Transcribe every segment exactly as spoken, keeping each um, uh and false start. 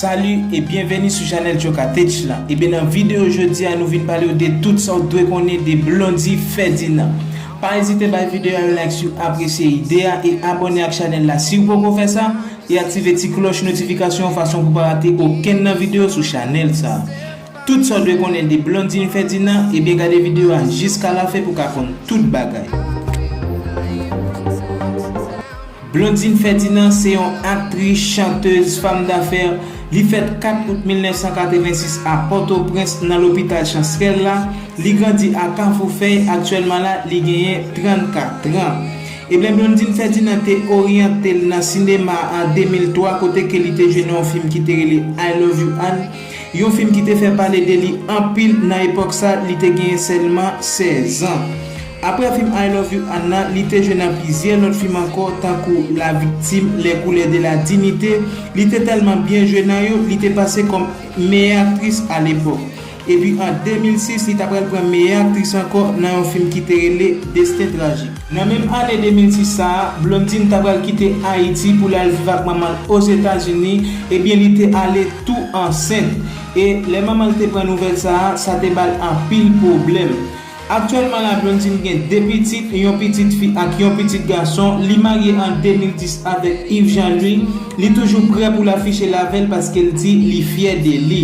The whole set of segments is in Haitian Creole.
Salut e byenveni sou chanèl Tchoka Tech la. Ebyen, nan videyo jodi a, nou vin pale w de tout sa w dwe konnen de Blondy Ferdinand. Pa ezite bay videyo a yon like si w apresye ide a e abòne ak chanèl la si w poko fè sa, e aktive ti klòch notifikasyon an fason pou w pa rate okenn nan videyo sou chanèl sa a. Tout sa w dwe konnen de Blondine Ferdinand, ebyen gade videyo a jiska lafen pou w ka konn tout bagay. Blondine Ferdinand se yon aktris, chantèz, fanm dafè. Li fèt kat out mil nèf san katrevensis a Pòtoprens, nan lopital Chansrèl la. Li grandi a Kafou Fèy, aktyèlman la, li genyen trannkat an. Ebyen, Blondine Ferdinand te oryante l nan sinema an de mil twa, kote ke li te jwe nan yon fim ki te rele I Love You Ann, yon fim ki te fè pale de li anpil nan epòk sa, li te genyen sèlman sèz an. Apre fim I Love You Ann nan, li te jwe nan plizyè lòt fim ankò, tankou La Victime, Les Couleurs de la Dignité. Li te tèlman byen jwe nan yo, li te pase kòm meyè aktris alepòk. Epi an de mil sis, li ta pral pran meyè aktris ankò nan yon fim ki te rele Destin Tragique. Nan menm ane de mil sis sa a, Blondine ta pral kite Ayiti pou l al viv ak manman l Ozetazini, ebyen li te ale tou ansent. E lè manman l te pran nouvèl sa a, sa te ba l anpil pwoblèm. Aktyèlman la, Blondine gen de pitit, yon pitit fi ak yon pitit gason. Li marye an de mil dis avèk Yves Jean Louis. Li toujou prè pou l afiche l avè l paske l di li fyè de li.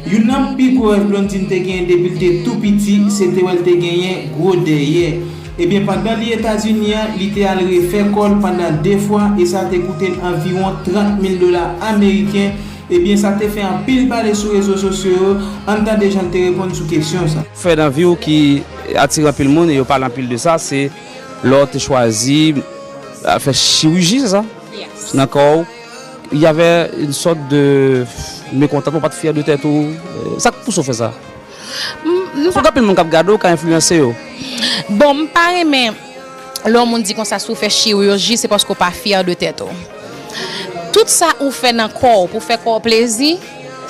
Youn nan pi gwo rèv Blondine te genyen depi l te tou piti, se te wè l te genyen gwo dèyè. Ebyen, pandan li Etazini a, li te al refè kò l pandan de fwa e sa te koute l anviwon trant mil dola ameriken. Ebyen, sa te fè anpil pale sou rezo sosyo yo. Ann tande jan l te reponn sou kesyon sa. Fè nan vi w ki atire anpil moun e yo pale anpil de sa, se lè w te chwazi, a, fè chiriji, se sa? Nan kò w, y avait une sorte de mécontentement, w pa t fyè de tèt ou. E, sa k pouse w fè sa? Paske gen anpil moun k ap gade w, ka enfliyanse yo. Bon, m pa renmen lè yon moun di konsa, si w fè chiriji, se paske w pa fyè de tèt ou. Tout sa ou fè nan kò w pou fè kò w plezi,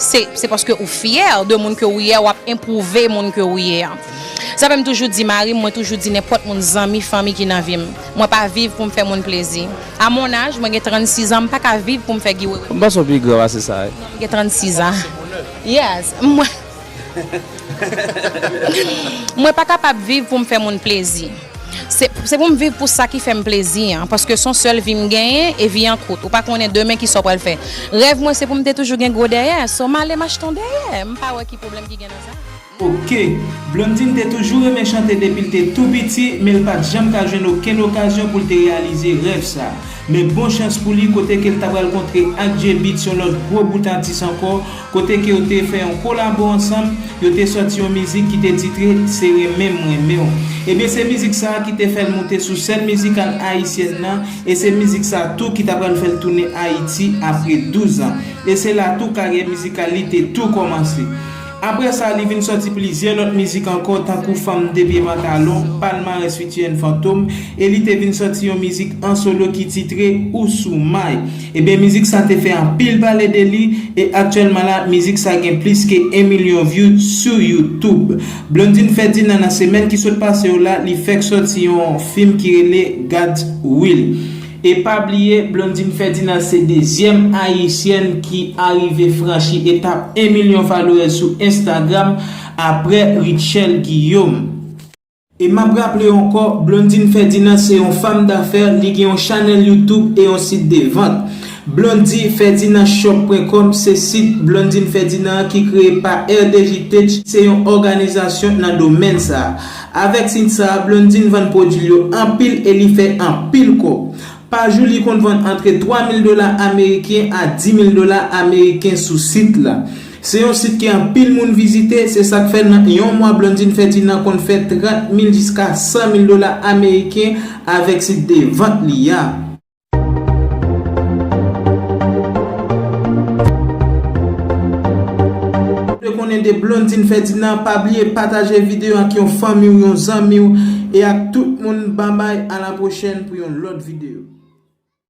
se, se paske ou fyè de moun ke ou ye a, w ap enpwouve moun ke ou ye a. Sa fè m toujou di mari m, mwen toujou di nenpòt moun, zanmi, fanmi ki nan vi m, mwen pa viv pou m fè moun plezi. A mon âge, mwen gen trannsis an, m pa ka viv pou m fè giwewe. M panse w pi gran pase sa, wi. Non, m gen trannsis an. Yes. Mwen, mwen pa kapab viv pou m fè moun plezi. Se, se pou m viv pou sa ki fè m plezi an, paske se yon sèl vi m genyen e vi an kout. Ou pa konnen demen ki sa w pral fè. Rèv mwen se pou m te toujou gen gwo dèyè, so m ale m achte yon dèyè. M pa wè ki pwoblèm ki gen nan sa. Oke, Blondine te toujou renmen chante depi l te tou piti, men l pa t janm ka jwenn okenn okazyon pou l te reyalize rèv sa. Men bon chans pou li, kote ke l ta pral kontre ak J-Beatz, yon lòt gwo bout atis ankò, kote ke yo te fè yon kolabo ansanm, yo te sòti yon mizik ki te titre Se Renmen M Renmen W. Ebyen, se mizik sa a ki te fè l moute sou sèn mizikal ayisyèn nan, e se mizik sa a tou ki ta pral fè l tounen Ayiti apre douz an. E se la tou karyè mizikal li te tou kòmanse. Apre sa, li vin sòti plizyè lòt mizik ankò, tankou Fanm de pye pantalon, Palmarès Fiti and Fantom, e li te vin sòti yon mizik an solo ki titre Ou sou may. Ebyen, mizik sa te fè anpil pale de li, e aktyèlman la, mizik sa gen plis ke en milyon views sou YouTube. Blondine Ferdinand, nan semèn ki sot pase yo la, li fèk sòti yon fim ki rele God's Will. E pa bliye, Blondine Ferdinand se dezyèm ayisyèn ki arive franchi etap en milyon followers sou Instagram, apre Rutshelle Guillaume. E m ap raple w ankò, Blondine Ferdinand se yon fanm dafè, li gen yon chanèl YouTube e yon sit de vant. Blondy Ferdinand Shop pwen kòm se sit Blondine Ferdinand ki kreye pa R D J Tech, se yon òganizasyon nan domèn sa a. Avèk sit sa a, Blondine vann pwodui l yo anpil e li fè anpil kòb. Pa jou, li konn vann antre twa mil dola ameriken a dis mil dola ameriken sou sit la. Se yon sit ke anpil moun vizite, se sa k fè nan yon mwa Blondine Ferdinand konn fè trant mil jiska san mil dola ameriken avèk sit de vant li a. Ou te konnen de Blondine Ferdinand, pa bliye pataje videyo ak yon fanmi w, yon zanmi w, e ak tout moun. Babay, a la pwochèn pou yon lòt videyo.